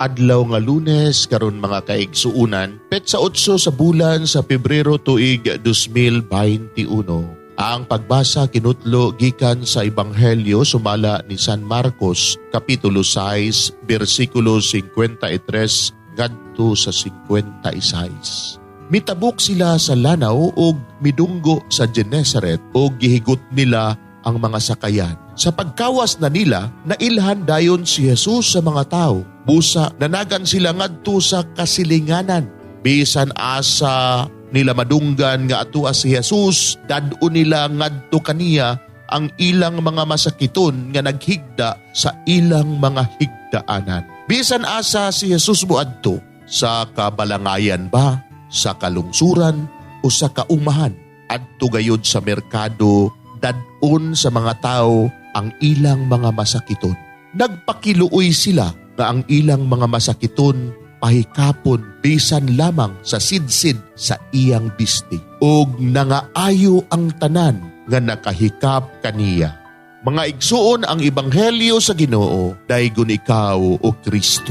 Adlaw nga Lunes karon, mga kaigsuunan, petsa 8 sa bulan sa Pebrero, tuig 2021. Ang pagbasa kinutlo gikan sa Ebanghelyo sumala ni San Marcos, kapitulo 6, bersikulo 53 ngadto sa 56. Mitabok sila sa lanaw ug midunggo sa Genesaret ug gihigot nila ang mga sakayan. Sa pagkawas na nila, nailhan dayon si Jesus sa mga tao. Busa, nanagan sila ngadto sa kasilinganan. Bisan asa nila madunggan nga atua si Jesus, dad-on nila ngadto kaniya ang ilang mga masakiton nga naghigda sa ilang mga higdaanan. Bisan asa si Jesus moadto, sa kabalangayan ba, sa kalungsuran o sa kaumahan, adto gayud sa merkado, dad-on sa mga tao ang ilang mga masakiton. Nagpakiluoy sila nga ang ilang mga masakiton pahikapon bisan lamang sa sidsid sa iyang bisti. Og nangaayo ang tanan nga nakahikap kaniya. Mga igsuon, ang ebanghelyo sa Ginoo, daygon ikaw, o Kristo.